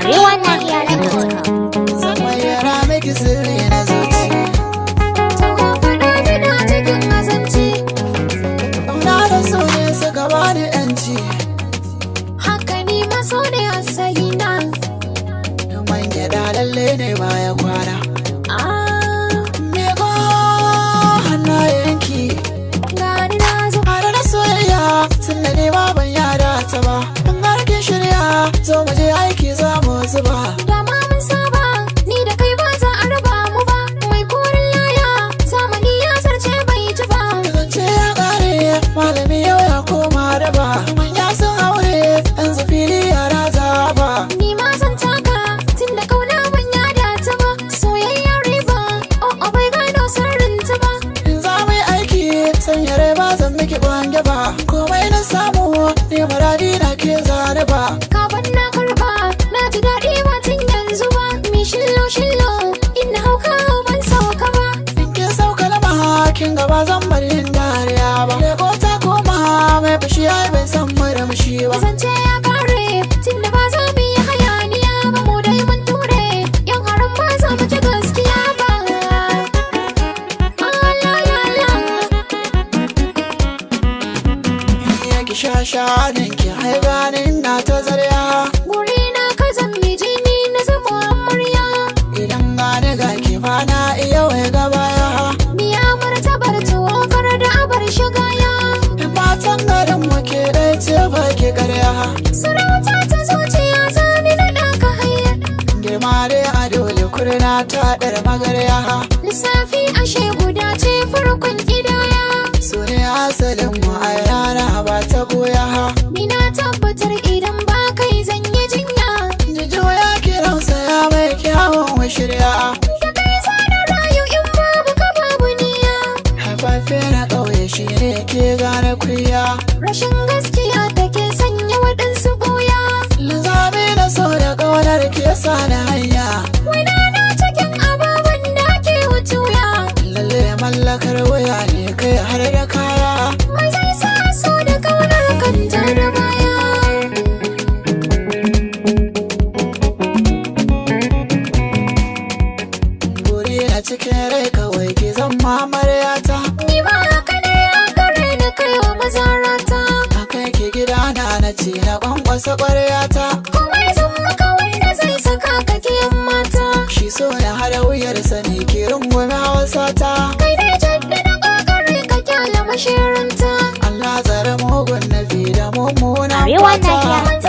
Arewanahiya.com. Zan bayyana miki sirri na zuci. Taho faɗa mina cikin azanci. Ƙauna da so ne suka bani yanci. Haka ni maso ne asali na. Man gyaɗa lalle ne baya kwana. Ah, Miƙo hannayenki. gani na zo. Hada na soyayya tun da nema ban yada ta ba. In har kin shirya zo mu je aiki za mu zuba. Dama mun saba, ni da kai ba za a raba mu ba. Mai korin laya, zamani ya zarce bai ji ba. Zance ya ƙare malami yau ya koma daba. Manya sun aure yanzu fili yara zaba. Ni ma zan taka, tun da kauna ban yada ta ba. Soyayya riba, oh oh bai gano sirrin ta ba. In za mu yi aiki sanya rai ba zan miki bange ba. Komai na samu ne muradi na ke zane ba. Ka ban na karba, na ji daɗi ba tun yanzu ba. Mi shillo shillo, in hauka hau ban sauka ba. In kin sauka lama kin gaba zan bari yin dariya ba. Leko ta koma mai fushi ai bai san murmushi ba. Zance ya kare tunda ba za mu yi hayaniya ba, mu dai mun ture yan haram ba za mu ci gaskiya ba. Ah, la la la. Ya ki sha shanin ki hai ganin na ta zarya. Guri na ka zan miji ni na zama amarya. Idan gani ga ki ba na iya wai gabaya. Miya martabar tuwo kar da abar shigaya. Matan garin mu ke dai ce ba ki karya. Sarauta ta zuciya zani na ɗaka hayar. Girma dai a dole kurna ta ɗar magarya. Lissafi ashe guda ce farkon ƙidaya. Su ne asalin mu a rana ba ta goya. Ni na tabbatar idan ba kai zan yi jinya. Jijo ya kiransa ya mai kyawun shirya. Da kai zana rayu in babu ka babu niya. Haifafe na ƙauye shi ne ke gane kuya. Rashin gaskiya take sanya waɗansu ɓuya. Linzami na so da ƙaunar ke sa na hanya. Wani na cikin ababen da ke wutuya. Lalle mallakar waya ne kai har da kaya. Mai zai sa so da ƙaunar kanta da baya. Buri na cikin rai kawai ki zama amaryata. Ni ma haka ne a gare ni kai wa mazarata. A kai ki gida na na ci na kwankwasa ƙwaryata. Komai zan maka wanda zai saka ka kiyan mata. Shi so na hada wuyarsa ne ki rungume hausata. Kai dai jaddada ƙoƙari ka kyala mashirinta. Allah tsare mugun nafi da mummuna Arewa fata. Nahiya.